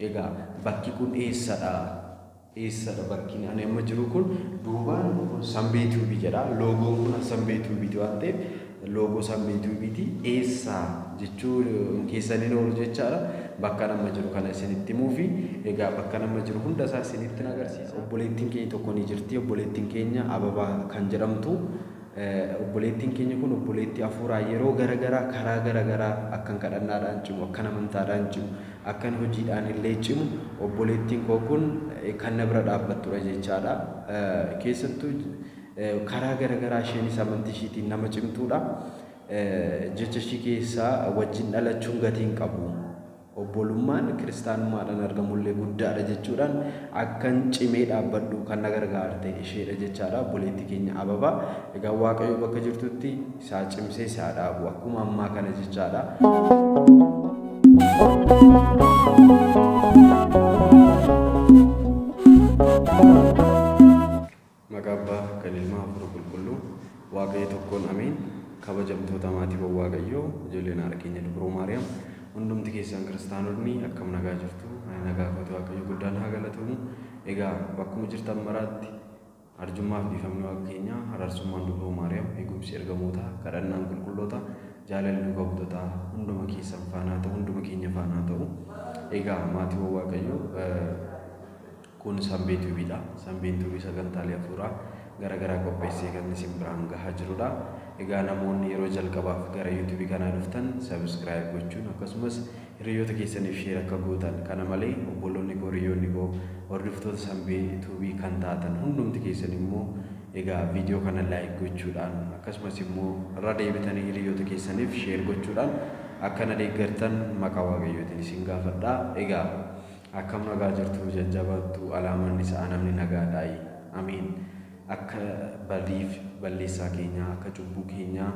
Egaa bakki kun eessadha? Eessadha bakki ani amma jiru kun? Duubaan kun Sanbee Tuubii jedha. Loogoon kun Sanbee Tuubiiti waan ta'eef loogoo Sanbee Tuubiiti. Eessa jechuun keessaniin oolu jechaadha. Bakka nama jiru kana isinitti himuufi egaa bakka nama jiru hunda isaa isinitti agarsiisa. Obboleettiin keenya tokko ni jirti. Obboleettiin keenya Ababaa kan jedhamtu. Obboleettiin keenya kun obboleettii hafuuraa yeroo garagaraa karaa garagaraa akkan kadhannaadhaan cimu, akkan amantaadhaan cimu, akkan hojiidhaan illee cimu obboleettiin koo kun kan na bira dhaabbattudha jechaadha. Keessattuu karaa garagaraa isheenis amantii ishiitiin nama cimtuudha. Jecha ishii keessaa wajjin dhalachuun gatii hin qabu. Obbolummaan kiristaanummaadhaan argamullee guddaadha jechuudhaan akkan cimee dhaabbadhu kan na gargaarte isheedha jechaadha. Obboleettii keenya Ababaa. Egaa Waaqayyo bakka jirtutti isaa cimsee isaa dhaabu akkuma ammaa kana jechaadha. Maqaa Abbaa kan Ilmaa Hafuura Qulqulluu Waaqayyo tokkoon ameen. Kabajamtoota maatiiwwan Waaqayyoo, ijoolleen haadha keenya Dubroo Maariyaam, hundumti keessan kiristaanonni akkam nagaa jirtu? Ani nagaa kooti, Waaqayyo guddaan haa galatamu. Egaa bakkuma jirtan maraatti arjummaaf dhiifamni Waaqa keenyaa, araarsummaan Dubroo Maariyaam, eegumsi ergamootaa, kadhannaan qulqulloota, jaalalli duuka buutotaa hunduma keessan faanaa ta'u, hunduma keenya faanaa ta'u. Egaa maatiiwwan Waaqayyoo, kun Sanbee Tuubiidha. Sanbeen Tuubii sagantaalee hafuuraa garaagaraa qopheessee kan isin biraan gahaa jirudha. Egaa namoonni yeroo jalqabaaf gara yuutuubii kanaa dhuftan subscribe gochuun akkasumas hiriyoota keessaniif share akka gootan, kana malee obboloonni koo, hiriyoonni koo, hordoftoota Sanbee Tuubii kan taatan hundumti keessan immoo egaa viidiyoo kana like gochuudhaan akkasumas immoo irra deebitanii hiriyoota keessaniif share gochuudhaan akka na deeggartan maqaa Waaqayyootiin isin gaafadha. Egaa akkam nagaa jirtu? Jajjabaattu? Alaamanni isaa namni nagaadhaayi. Amiin. Akka badiif balleessaa keenyaa, akka cubbuu keenyaa,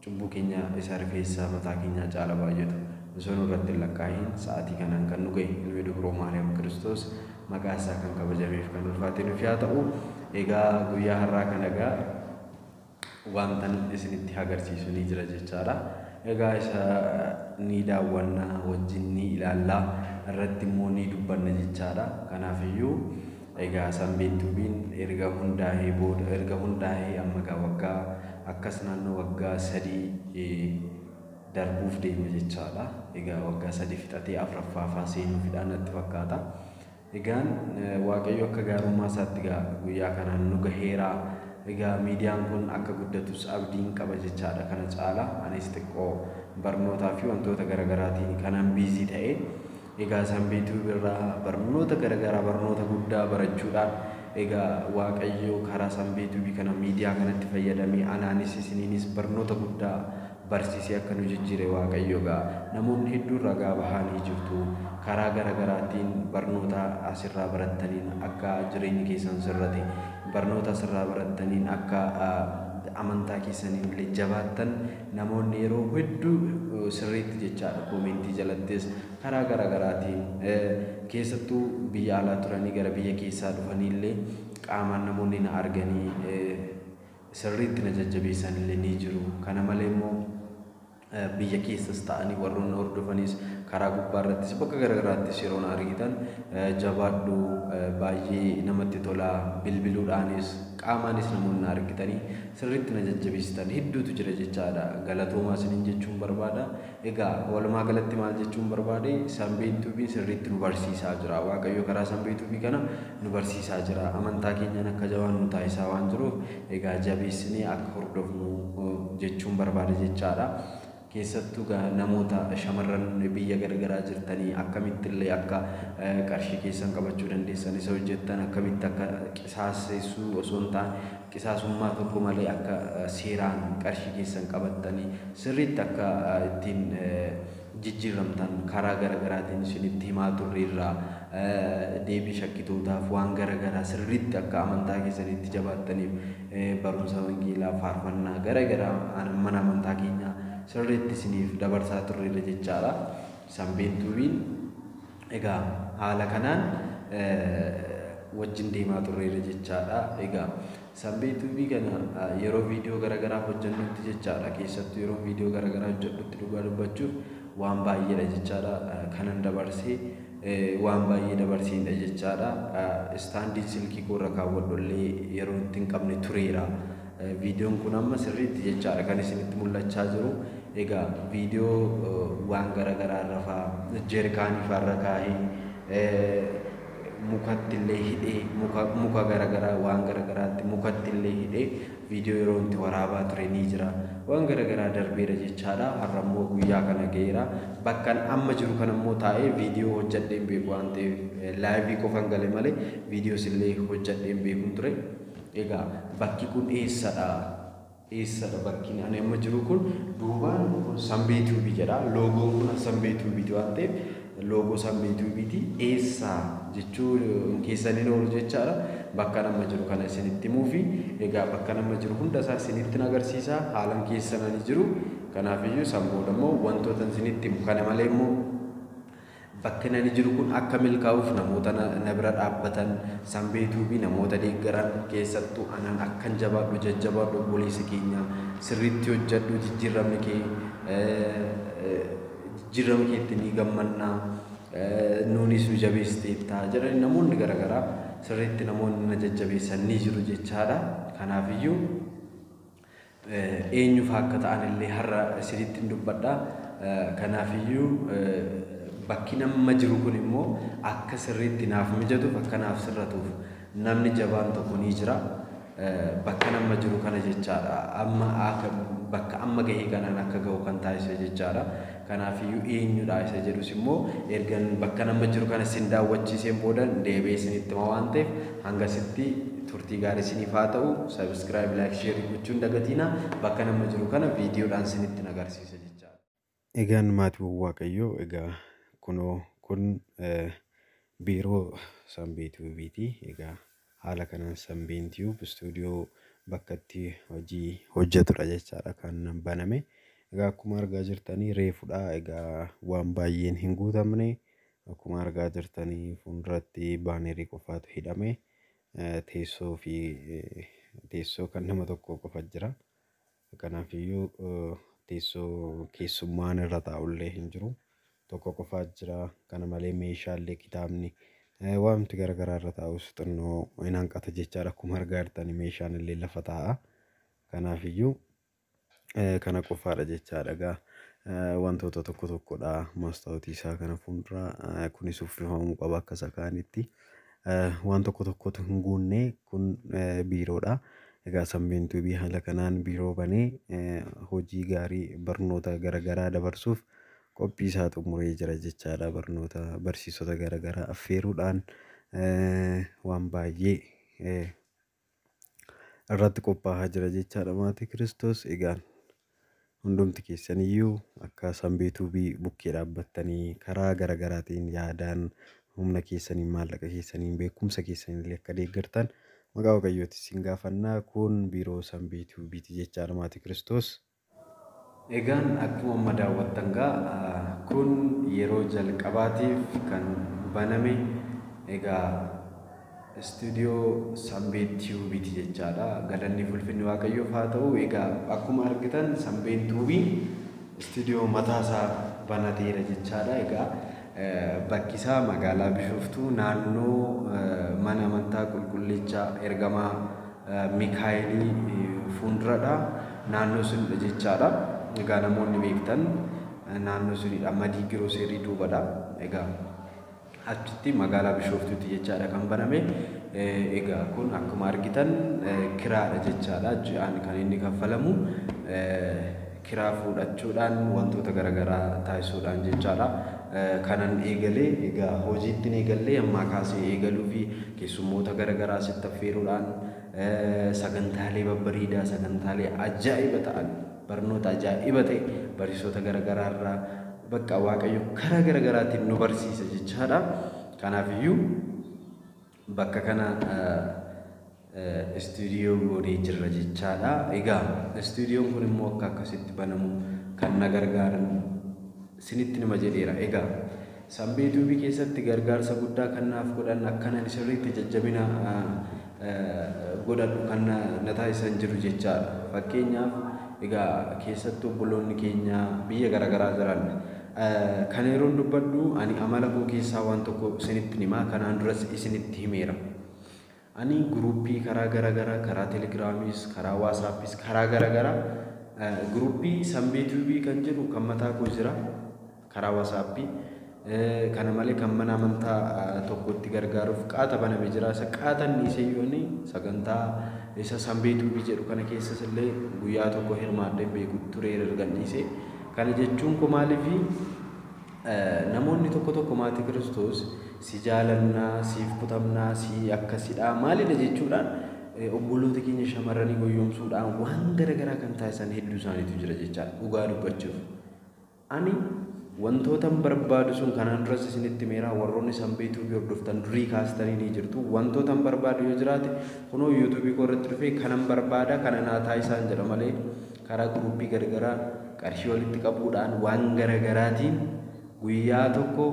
cubbuu keenya isa rifeensa mataa keenyaa caala baay'atu osoo nurratti hin lakkaa'iin sa'aatii kanaan kan nu ga'e ilmi Dubroo Maariyaam Kiristoos maqaa isaa kan kabajameef kan ulfaate nuuf haa ta'u. Egaa guyyaa har'aa kana egaa wantan isinitti agarsiisu ni jira jechaadha. Egaa isa ni daawwannaa, wajjin ni ilaallaa, irratti immoo ni dubbanna jechaadha. Kanaafiyyuu egaa Sanbeen Tuubiin erga hundaa'ee booda, erga hundaa'ee amma egaa waggaa akkas naannoo waggaa 3 darbuuf deema jechaadha. Egaa waggaa 3 fixatee afuraffaa faa seenuufidhaan natti fakkaata. Egaan Waaqayyo akka gaarummaa isaatti egaa guyyaa kanaan nu gaheera. Egaa miidiyaan kun akka guddatus abdiin qaba jechaadha. Kana caala anis xiqqoo barnootaa fi wantoota garaagaraatiin kanan busy ta'e. Egaa Sanbee Tuubii irraa barnoota garaagaraa, barnoota guddaa barachuudhaan egaa Waaqayyo karaa Sanbee Tuubii kana miidiyaa kanatti fayyadamee anaanis isiniinis barnoota guddaa barsiisee akka nu jijjiire Waaqayyo egaa namoonni hedduun ragaa bahanii jirtu. Karaa garaagaraatiin barnoota asirraa barattaniin akka jireenyi keessan sirrate, barnoota asirraa barattaniin akka amantaa keessaniin illee jabaattan namoonni yeroo hedduu sirriitti jechaadha koomentii jalattis karaa garaagaraatiin, keessattuu biyya alaa turanii gara biyya keessaa dhufanii illee qaamaan namoonni na arganii sirriitti na jajjabeessan illee ni jiru. Kana malee immoo biyya keessas ta'anii warroonni hordofanis karaa gubbaa irrattis bakka garaagaraattis yeroo na argitan jabaadhu, baay'ee namatti tola, bilbiluudhaanis qaamaanis namoonni na argitanii sirriitti na jajjabeessitan hedduutu jira jechaadha. Galatoomaa isiniin jechuun barbaada. Egaa walumaa galatti maal jechuun barbaade, Sanbeen Tuubiin sirriitti nu barsiisaa jira. Waaqayyo karaa Sanbee Tuubii kana nu barsiisaa jira. Amantaa keenyaan akka jabaan nu taasisaa waan jiruuf egaa jabeessinee akka hordofnu jechuun barbaada jechaadha. Keessattuu namoota shamarran biyya garagaraa jirtanii akkamitti illee akka qarshii keessan qabachuu dandeessan, isa hojjettan akkamitti akka qisaasessuu osoo hin taane, qisaasummaa tokko malee akka seeraan qarshii keessan qabattanii sirriitti akka ittiin jijjiiramtan karaa garagaraatiin isinitti himaa turreerra. Deebii shakkitootaaf waan garagaraa sirriitti akka amantaa keessanitti jabaattaniif barumsa wangeelaa, faarfannaa garagaraa mana amantaa keenyaa sirriitti isiniif dabarsaa turreerra jechaadha. Sanbeen Tuubiin egaa haala kanaan wajjin deemaa turreerra jechaadha. Egaa Sanbee Tuubii kana yeroo viidiyoo garaagaraa hojjennutti jechaadha. Keessattuu yeroo viidiyoo garaagaraa hojjedhutti dhugaa dubbachuuf waan baay'eedha jechaadha. Kanan dabarsee waan baay'ee dabarsiinidha jechaadha. Istaandii silkii koorra kaawwadhu illee yeroo itti hin qabne tureera. Viidiyoon kun amma sirriitti jechaadha kan isinitti mul'achaa jiru. Egaa viidiyoo waan garaagaraa irra fa'aa jeerkaanii fa'aa irra kaa'ee mukatti illee hidhee muka garaagaraa waan garaagaraatti mukatti illee hidhee viidiyoo yeroo itti waraabaa ture ni jira. Waan garaagaraa darbeera jechaadha. Har'a immoo guyyaa kana ga'eera. Bakkan amma jiru kana immoo taa'ee viidiyoo hojjedhee hin beeku waan ta'eef laayivii qofan gale malee viidiyoos illee hojjedhee hin beekun ture. Egaa bakki kun eessadha? Eessadha bakki ani amma jiru kun? Duubaan kun Sanbee Tuubii jedha. Loogoon kun Sanbee Tuubiiti waan ta'eef loogoo Sanbee Tuubiiti. Eessa jechuun keessaniin oolu jechaadha. Bakka amma jiru kana isinitti himuufi egaa bakka amma jiru hunda isaa isinitti agarsiisa. Haalan keessan ani jiru. Kanaafiyyuu san booda immoo wantoota isinitti himu kana malee immoo bakki ani jiru kun akka milkaa'uuf namoota na bira dhaabbatan Sanbee Tuubii namoota deeggaran keessattuu anaan akkan jabaadhu jajjabaadhu obboleessa keenya sirriitti hojjedhu jijjiiramni kee jijjiirama keetti ni gammannaa nuunis nu jabeessiteetta jedhani namoonni garaagaraa sirriitti namoonni na jajjabeessan ni jiru jechaadha. Kanaafiyyuu eenyuuf akka ta'an illee har'a isinitti hin dubbadha. Kanaafiyyuu bakki nama jiru kun immoo akka sirriitti naaf mijatuuf akka naaf sirratuuf namni jabaan tokko ni jira. Bakka nama jiru kana jechaadha. Amma akka bakka amma gahee kanaan akka gahu kan taasise jechaadha. Kanaafiyyuu eenyudha isa jedhus immoo ergan bakka nama jiru kana isin daawwachiiseen booda deebi'ee isinitti hima waan ta'eef hangasitti turtii gaarii isiniif haa ta'u. Subscribe, like, share gochuun dagatiina. Bakka nama jiru kana viidiyoodhaan isinitti agarsiisa jechaadha. Egaan maatiiwwan Waaqayyoo egaa kunoo kun biiroo Sanbee Tuubiiti. Egaa haala kanaan Sanbeen Tube istuudiyoo bakka itti hojii hojjetudha jechaadha kan baname. Egaa akkuma argaa jirtanii reefudha. Egaa waan baay'een hin guutamne. Akkuma argaa jirtanii fuulduratti baanerii qofaatu hidhame. Teessoo fi teessoo kan nama tokko qofa jira. Kanaafiyyuu teessoo keessummaan irra taa'ullee hin jiru. Tokko qofaa jira. Kana malee meeshaalee kitaabni waanti garaagaraa irra taa'us xinnoo hin hanqata jechaadha. Akkuma argaa jirtanii meeshaan illee lafa taa'a. Kanaafiyyuu kana qofaadha jechaadha. Egaa wantoota tokko tokkodha. Maastaawotii isaa kana fuuldura kunis uffifamuu qaba akka isa kaanitti. Waan tokko tokkotu hin guunne kun biiroodha. Egaa Sanbeen Tuubii haala kanaan biiroo banee hojii gaarii barnoota garaagaraa dabarsuuf qophii isaa xumuree jira jechaadha. Barnoota barsiisota garaagaraa affeeruudhaan waan baay'ee irratti qophaa'aa jira jechaadha. Maatii Kiristoos egaan hundumti keessaniyyuu akka Sanbee Tuubii bukkee dhaabbattanii karaa garaagaraatiin yaadaan humna keessaniin maallaqa keessaniin beekumsa keessaniin illee akka deeggartan maqaa Waaqayyooti isin gaafannaa. Kun biiroo Sanbee Tuubiiti jechaadha maatii Kiristoos. Egaan akkuma amma daawwattan gaa kun yeroo jalqabaatiif kan baname egaa istuudiyoo Sanbee Tuubiiti jechaadha. Galanni fulfinni Waaqayyoof haa ta'u. Egaa akkuma argitan Sanbeen Tuubii istuudiyoo mataasaa banateera jechaadha. Egaa bakki isaa magaalaa Bishooftuu naannoo mana amantaa qulqullicha ergamaa Mikaa'elii fuulduradha. Naannoo sunidha jechaadha. Egaa namoonni beektan naannoo sunidha. Madii Girooserii duubadha. Egaa achitti magaalaa Bishooftuutti jechaadha kan baname. Egaa kun akkuma argitan kiraadha jechaadha. Ji'aan kan inni kaffalamu kiraa fuudhachuudhaan wantoota garaagaraa taasisuudhaan jechaadha. Kanan eegalee egaa hojiitti eegallee ammaa kaasee eegaluu fi keessummoota garaagaraa sitti affeeruudhaan sagantaalee babbareedaa sagantaalee ajaa'iba ta'an barnoota ajaa'iba ta'e barsiisota garaagaraa irraa bakka Waaqayyo karaa garaagaraatiin nu barsiisa jechaadha. Kanaafiyyuu bakka kana istuudiyoo goonee jirra jechaadha. Egaa istuudiyoon kun immoo akka akkasitti banamu kan na gargaaran isinitti nima jedheera. Egaa Sanbee Tuubii keessatti gargaarsa guddaa kan naaf godhan akkanan sirriitti jajjabina godhadhu kan na taasisan jiru jechaadha. Fakkeenyaaf egaa keessattuu obboloonni keenya biyya garaagaraa jiran Kan yeroon dubbadhu ani amala koo keessaa waan tokko isinitti himaa, kanaan duras isinitti himeera. Ani guruppii karaa garaagaraa, karaa telegiraamiis, karaa waasaappiis, karaa garaagaraa guruppii Sanbee Tuubii kan jedhu kan mataa koo jira karaa waasaappii. Kana malee kan mana amantaa tokkotti gargaaruuf qaata baname jira. Isa qaatan dhiisee sagantaa isa Sanbee Tuubii jedhu kana keessas illee guyyaa tokko hirmaadhee beeku ture ergan dhiise. Kana jechuun koo maaliifi namoonni tokko tokko maatii Kiristoos si jaalannaa, siif kutamnaa, si akkasidhaa maalidha jechuudhaan obboloota keenya shamarranii goyyomsuudhaan waan garaagaraa kan taasisan hedduu isaaniitu jira jechaadha dhugaa dubbachuuf. Ani wantoota barbaadu sun kanaan duras isinitti himeera. Warroonni Sanbee Tuubii hordoftan durii kaastanii ni jirtu. Wantoota barbaadu yoo jiraate kunoo yuutuubii koo irratti dhufee kanan barbaada kana naa taasisaan jedha malee karaa guruppii garagaraa qarshii walitti qabuudhaan waan garagaraatiin guyyaa tokko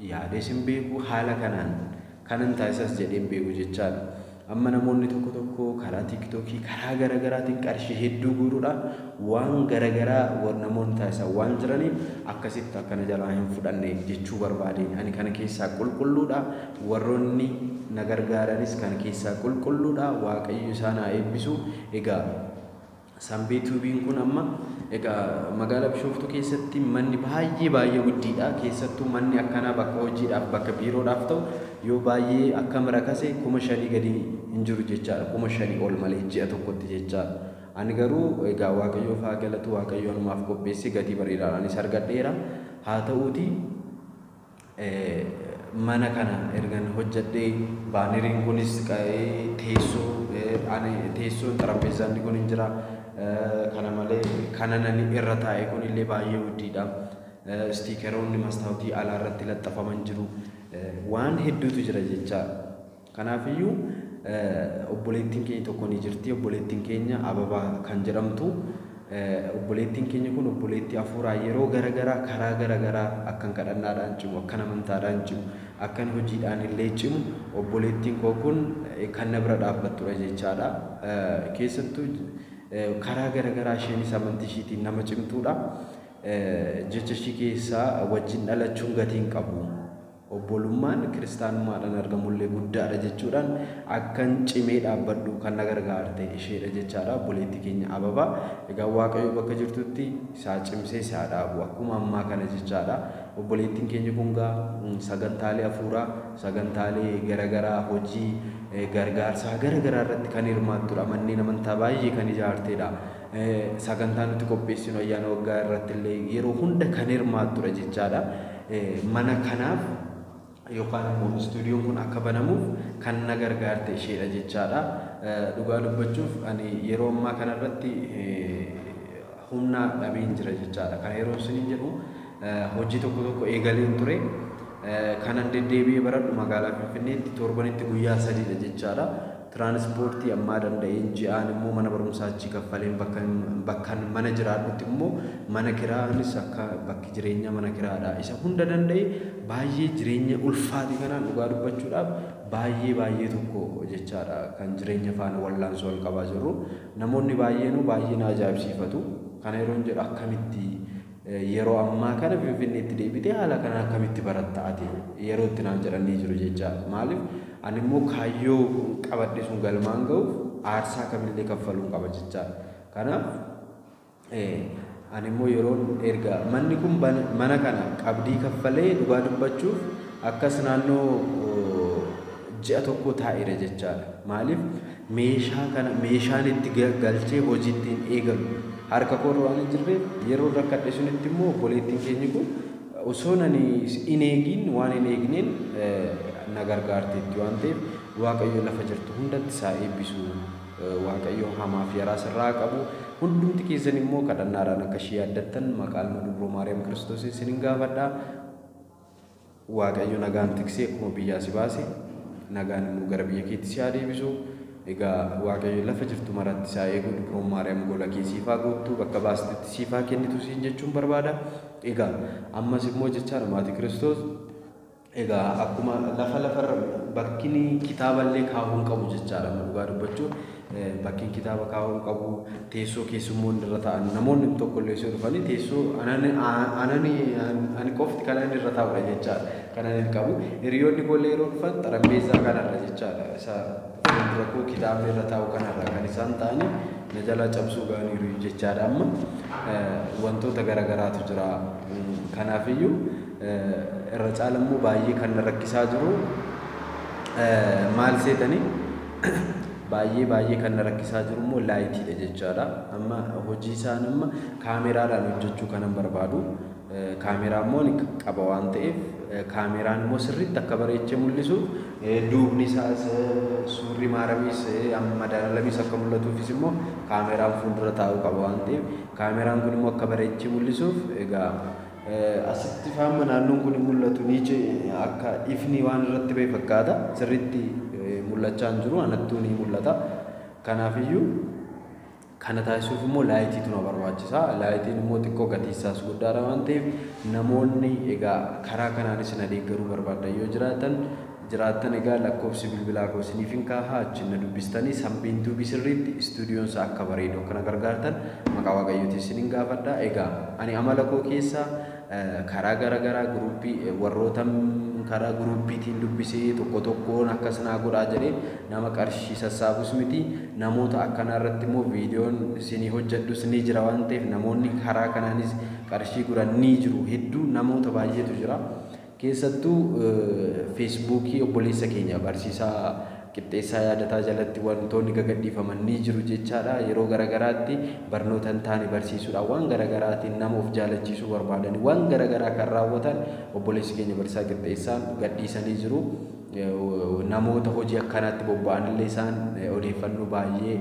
yaadee sin beeku haala kanaan kanan taasisas jedheen beeku jechaadha. Amma namoonni tokko tokko karaa tiiktookii karaa garagaraatiin qarshii hedduu guuruudhaan waan garagaraa namoonni taasisan waan jiraniif akkasitti akkana jalaa hin fudhanne jechuu barbaadeen. Ani kana keessaa qulqulluudha. Warroonni na gargaaranis kana keessaa qulqulluudha. Waaqayyo isaan haa eebbisu. Egaa Sanbee Tuubiin kun amma egaa magaalaa Bishooftuu keessatti manni baay'ee baay'ee guddiidha. Keessattuu manni akkanaa bakka hojiidhaaf bakka biiroodhaaf ta'u yoo baay'ee akkam rakase 5,000 gadi hin jiru jechaadha. 5,000 ol malee ji'a tokkotti jechaadha. Ani garuu egaa Waaqayyoof haa galatu, Waaqayyo anumaaf qopheesse gatii bareedaadhaanis argadheera. Haa ta'uuti mana kana ergan hojjedhee baaneriin kunis teessoo teessoon xarapheessaan kun hin jira. Kana malee kana nani irra taa'e kun illee baay'ee guddiidha. Istiikeroonni mastaawutii alaa irratti laxxafaman jiru. Waan hedduutu jira jechaadha. Kanaafiyyuu obboleettiin keenya tokko ni jirti. Obboleettiin keenya Ababaa kan jedhamtu. Obboleettiin keenya kun obboleettii hafuuraa yeroo garagaraa karaa garagaraa akkan kadhannaadhaan cimu, akkan amantaadhaan cimu, akkan hojiidhaan illee cimu obboleettiin koo kun kan na bira dhaabbattudha jechaadha. Keessattuu karaa garagaraa isheenis amantii ishiitiin nama cimtuudha. Jecha ishii keessaa wajjin dhalachuun gatii hin qabu. Obbolummaan kiristaanummaadhaan argamullee guddaadha jechuudhaan akkan cimee dhaabbadhu kan na gargaarte isheedha jechaadha. Obboleettii keenya Ababaa. Egaa Waaqayyo bakka jirtutti isaa cimsee isaa dhaabu akkuma ammaa kana jechaadha. Obboleettiin keenya kun gaa sagantaalee hafuuraa, sagantaalee garagaraa, hojii gargaarsaa garagaraa irratti kan hirmaattudha. Manneen amantaa baay'ee kan ijaartedha. Sagantaa nuti qopheessinu ayyaana waggaa irratti illee yeroo hunda kan hirmaattudha jechaadha. Mana kanaaf yookaan immoo istuudiyoon kun akka banamuuf kan na gargaarte isheedha jechaadha. Dhugaa dubbachuuf ani yeroo ammaa kanarratti humna dhabeen jira jechaadha. Kana yeroo isiniin jedhu hojii tokko tokko eegaleen ture. Kanan deddeebi'ee baradhu magaalaa Finfinneetti torbanitti guyyaa 3dha jechaadha. Tiraanispoortii ammaa danda'een ji'aan immoo mana barumsaa achi kaffaleen bakka mana jiraadhutti immoo mana kiraanis akka bakki jireenya mana kiraadha. Isa hunda danda'e baay'ee jireenya ulfaati kanaan dhugaa dubbachuudhaaf baay'ee baay'ee tokko jechaadha kan jireenya faana wallaansoo wal qabaa jirru. Namoonni baay'eenuu baay'ee na ajaa'ibsiifatu. Kana yeroon jedhu akkamitti yeroo ammaa kana Finfinneetti deebitee haala kanaan akkamitti baratta ati yeroo itti naan jedhanii jiru jechaadha. Maaliif ani immoo kaayyoo qabadhe sun galmaan ga'uuf aarsaa kamillee kaffaluun qaba jechaadha. Kanaaf ani immoo yeroon erga manni kun mana kana qabdii kaffalee dhugaa dubbachuuf akkas naannoo ji'a tokko taa'eera jechaadha. Maaliif meeshaa kana meeshaan itti galchee hojii ittiin eegalu harka koorra waan hin jirreef yeroo rakkadhe sunitti immoo obboleettiin keenya kun osoo nani hin eegin waan hin eegneen na gargaarteetti waan ta'eef Waaqayyo lafa jirtu hundatti isaa eebbisu. Waaqayyo hamaa fi yaraa sirraa qabu. Hundumti keessan immoo kadhannaadhaan akka ishee yaaddattan maqaa ilma dubroo Maariyaam Kiristoos isinin gaafadha. Waaqayyo nagaan tiksee akkuma biyyaa si baase nagaan immoo gara biyya keetti si haa deebisu. Egaa Waaqayyo lafa jirtu maratti isaa eegu, dubroon Maariyaam gola kee siifaa guuttu, bakka baastetti siifaa kennitu siin jechuun barbaada. Egaa ammas immoo jechaadha maatii Kiristoos Egaa akkuma lafa lafarra bakki kitaaballee kaa'uu hin qabu jechaadha. Dhugaa dubbachuuf bakki kitaaba kaa'uu hin qabu, teessoo keessummoonni irra taa'an namoonni tokkollee yoo dhufanii teessoo ani qofti kan inni irra taa'udha jechaadha. Kan ani qabu hiriyoonni koollee yeroo dhufan xarambeessaa kanarra jechaadha. Isa fuuldura koo kitaabni irra taa'u kanarra kan isaan ta'anii na jalaa cabsuu ga'aniiru jechaadha. Amma wantoota garaagaraatu jira. Kanaafiyyuu irra caalammoo baay'ee kan na rakkisaa jiru maal seetanii baay'ee kan na rakkisaa jiru immoo laayitiidha jechaadha. Amma hojii isaan amma kaameraadhaan hojjechuu kanan barbaadu. Kaameraa immoo ni qaba waan ta'eef kaameraan immoo sirriitti akka bareechee mul'isuuf duubni isaas suurri maaramiis madaalamiis akka mul'atuufis immoo kaameraan fuuldura taa'uu qaba waan ta'eef kaameraan kun immoo akka bareechee mul'isuuf egaa asitti faama naannoon kun mul'atu ni akka ifni waan irratti ba'e fakkaata sirriitti mul'achaa hin jiru anattuu ni mul'ata. Kanaafiyyuu kana taasisuuf immoo laayitiitu na barbaachisa. Laayitiin immoo xiqqoo gatii isaas guddaadha waan ta'eef namoonni egaa karaa kanaanis na deeggaruu barbaadan yoo jiraatan egaa lakkoofsi bilbilaa koo isiniif hin kaa'a achiin na dubbistanii Sanbiin Tuubii sirriitti istuudiyoon isaa akka bareedu akka na gargaartan maqaa Waaqayyootiin isinin gaafadha. Egaa ani amala koo keessaa karaa garaagaraa guruppii warroota karaa guruppiitiin dubbisee tokko tokkoon akkas naa godhaa jedhee nama qarshii sassaabus miti. Namoota akkanaa irratti immoo viidiyoon isinii hojjedhus ni jira waan ta'eef namoonni karaa kanaanis qarshii guran ni jiru hedduu namoota baay'eetu jira. Keessattuu feesbuukii obboleessa keenya barsiisaa Qixxeessaa Yaadataa jalatti wantoonni gagadhiifaman ni jiru jechaadha. Yeroo garaagaraatti barnoota hin taane barsiisuudhaan waan garaagaraatiin nama of jaalachiisuu barbaadanii waan garaagaraa kan raawwatan obboleessi keenya barsiisaa Qixxeessaan gadhiisanii jiru. Namoota hojii akkanaatti bobba'anillee isaan odeeffannoo baay'ee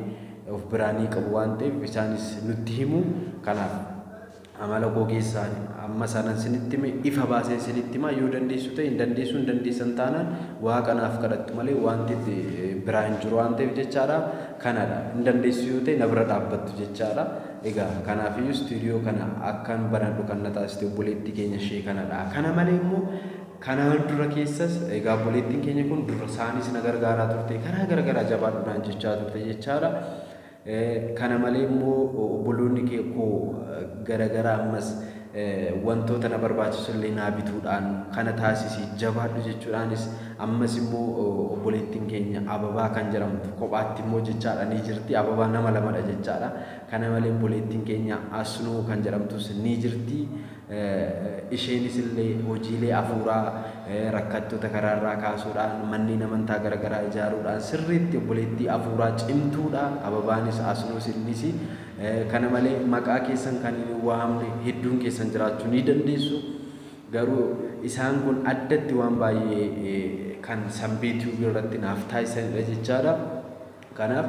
of biraanii qabu waan ta'eef isaanis nutti himu. Kanaaf amala koo keessaa amma sanan sinitti hime ifa baasee sinitti hima yoo dandeessu ta'e hin dandeessu hin dandeessan taanaan waaqa naaf kadhattu malee wanti biraa hin jiru waan ta'eef jechaadha. Kanadha hin dandeessu yoo ta'e na bira dhaabbattu jechaadha. Egaa kanaafiyyuu istuudiyoo kana akkan banadhu kan na taasiste obboleettii keenya ishee kanadha. Kana malee immoo kanaan dura keessas egaa obboleettiin keenya kun dura isaanis na gargaaraa turte karaa garagaraa jabaadhuudhaan jechaa turte jechaadha. Kana malee immoo obboloonni koo garagaraa ammas wantoota na barbaachisu illee naa bituudhaan kana taasisii jabaadhu jechuudhaanis ammas immoo obboleettiin keenya Ababaa kan jedhamtu kophaatti immoo jechaadha ni jirti. Ababaa nama lamadha jechaadha. Kana malee obboleettiin keenya Asnuu kan jedhamtus ni jirti. Isheenis illee hojiilee hafuuraa rakkattoota karaarraa kaasuudhaan manneen amantaa garaagaraa ijaaruudhaan sirriitti obboleettii hafuuraa cimtuudha. Ababaanis Asnuus innis kana malee maqaa keessan kan hin waamne hedduun keessan jiraachuu ni dandeessu. Garuu isaan kun addatti waan baay'ee kan Sanbee Tuubii irratti naaf taasisanidha jechaadha. Kanaaf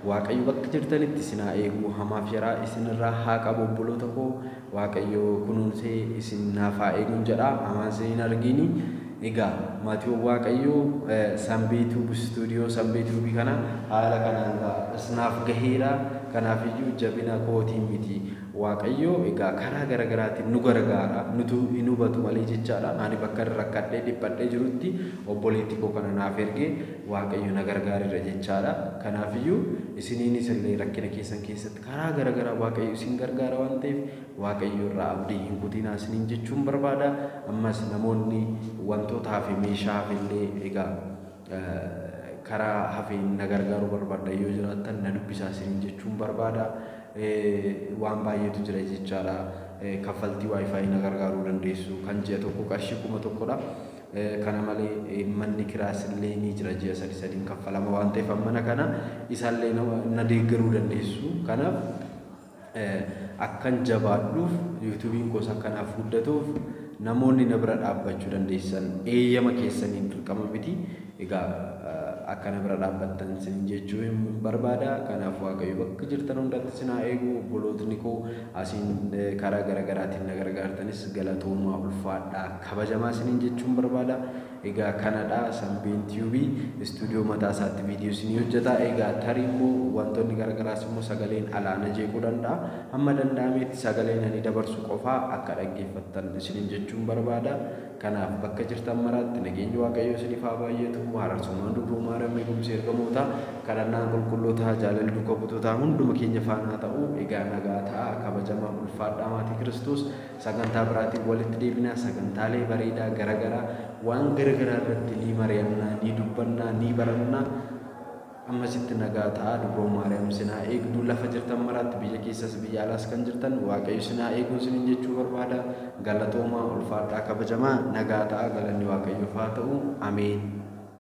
Waaqayyo bakka jirtanitti isin haa eegu hamaaf yaraa isinirraa haa qabu obboloota koo Waaqayyo kunuunsee isin naaf haa eeguun jedha hamaan isin hin argini. Egaa maatiiwwan Waaqayyoo Sanbee Tuubii istuudiyoo Sanbee Tuubii kana haala kanaan isinaaf gaheera. Kanaafiyyuu jabina kootiin miti. Waaqayyo egaa karaa garaagaraatiin nu gargaara nutu hin hubatu malee jechaadha. Ani bakka rakkadhee dhiphadhee jirutti obboleettii koo kana naaf ergee Waaqayyo na gargaareera jechaadha. Kanaafiyyuu isiniinis illee rakkina keessan keessatti karaa garaagaraa Waaqayyo isin gargaara waan ta'eef Waaqayyo irraa abdii hin kutinaa isiniin jechuun barbaada. Ammas namoonni wantoota hafe meeshaa hafe illee egaa karaa hafeen na gargaaruu barbaadda yoo jiraattan na dubbisaa isiniin jechuun barbaada. Waan baay'eetu jira jechaadha. Kaffaltii waayifaayi na gargaaruu dandeessu kan ji'a tokko qarshii 1000dha. Kana malee manni kiraas illee ni jira ji'a sadi sadiin kaffalama waan ta'eef mana kana isaallee na deeggaruu dandeessu. Kanaaf akkan jabaadhuuf yuutuubiin koos akkanaaf guddatuuf namoonni na bira dhaabbachuu dandeessan eeyyama keessaniin dirqama miti. Egaa akkana bira dhaabbattan isin jechuu hin barbaada. Kanaaf Waaqayyo bakka jirtan hundatti isin haa eegu. Obbolootni koo asiin karaa garaagaraatiin na gargaartanis galatoomaa ulfaadhaa kabajamaa isiniin jechuun barbaada. Egaa kanadha Sambeen Tiyuubii istuudiyoo mataa isaatti viidiyoo isinii hojjeta. Egaa tarii immoo wantoonni garagaraas immoo sagaleen alaana jeequu danda'a. Hamma danda'ametti sagaleen ani dabarsu qofaa akka dhaggeeffattan isiniin jechuun barbaada. Kanaaf bakka jirtan maraatti nageenyi Waaqayyoo isiniif haa baay'atu. Hararsummaan dubroo Maariyaam, eegumsi ergamootaa, kadhannaan qulqullootaa, jaalalli duuka buutootaa hunduma keenya faana haa ta'u. Egaa nagaa ta'a, kabajamaa, ulfaadhaa maatii Kiristoos. Sagantaa biraatiin walitti deebinaa, sagantaalee bareedaa garaagaraa waan garaagaraa irratti ni mari'annaa, ni dubbannaa, ni barannaa. Ammasitti nagaa ta'a. Dubroo Maariyaam sinaa eegduu lafa jirtan maraatti, biyya keessas biyya alaas kan jirtan Waaqayyo sinaa eeguun sinin jechuu barbaada. Galatoomaa, ulfaadhaa, kabajamaa, nagaa ta'a. Galanni Waaqayyoof haa ta'u. Ameen.